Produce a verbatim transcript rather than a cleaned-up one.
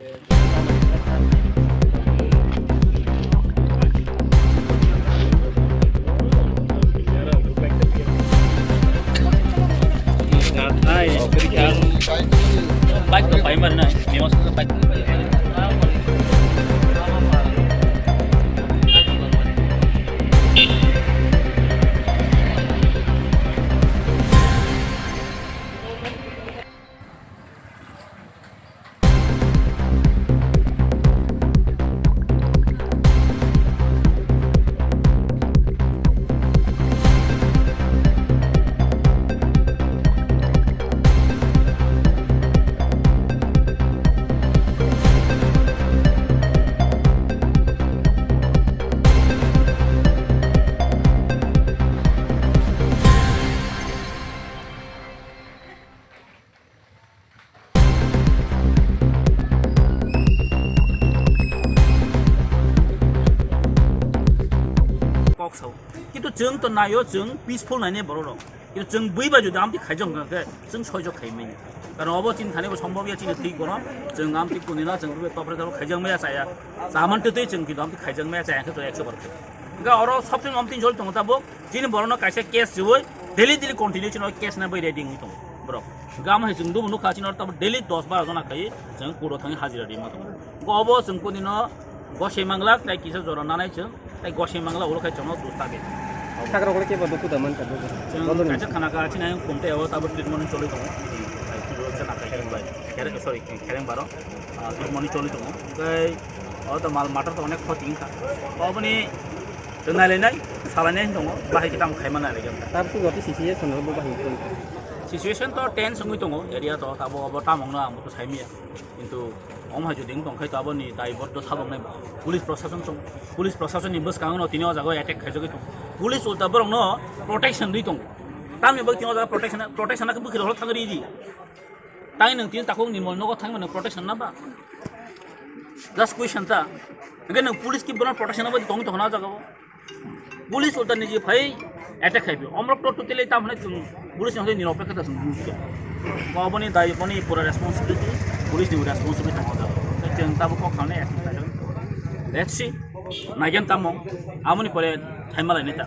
Bike to paimar na, memang sudah bike. Kok sao. Kintu chwng to naio, chwng peaceful naine borok rok. Kintu chwng bui bai jodi amtwi khaijak wngkha khe, chwng soijak khai manya. Karon obo chini thani bo sombhob ya, chini thik bono. Chwng amtwi kuni na, chwng bui bai topre topre khaijak maya chaya. Chaman twi twi chwng kintu amtwi khaijak maya chaya khe to ekso bar khai. Hwnkhe oro sob somoi amtwi jol tongo tabuk. Chini borokno kaisa case riwi daily daily continue chini case na bai ready wngwi tongo borok. Gam hai chwng dubu nukha chini oro tabuk daily dos baro jona khai chwng court o thangwi hajira rima tongo. Go obo chwng kunino gosai manglak tai kisa jora nanai chwng tai gosai manglak ulo khai chwngno dus tage. Sakrok le kebo duku da man ka duku. Chwng kaisa khana ka chini ayang khum tei abo tabuk treatment choli tongo. Tai kisa jora chana khai chwng bai. Khere, sorry, khereng baro. Ah, treatment choli tongo. Hwnkhe o to mal matter to onek khoti wngkha. Oboni Chwng nailainai, salainai wng tongo, bahai khe tamo khaima nailaikhe wng kha. Tabuk joto situation rok bo bahai wng tong kha. Situation to tense wngwi tongo, area to tabuk obo tamo wngno ang bo saimaya. Kintu omo hai jodi wng tong khai to aboni daibor to sabo wngnai ba. Police prosason chwng, police prosason ni bwskango no tini o jaga o attack khaijagwi tongo. Police ulta borok no protection rwi tongo. Tamni bagwi tini o jaga protection, protection na khe bwkhirok thang ridi. Tai nwng tini takhuk ni mol nogo thangma nwng protection na ba? Just question ta. Hwnkhe nwng police ki bono protection na ba tong tong na o jaga o? Police ulta niji phai attack khai bi. Omrok to totally tam hwnwi chwng police ni hwnwi nirok pekha ta chwng buji kha. Oboni dai boni pura responsibility, police ni responsibility tamo da. Chwng tabuk kok sanai action khlai. Let's see. Naigen tamo. Amoni pore thaima lai neta.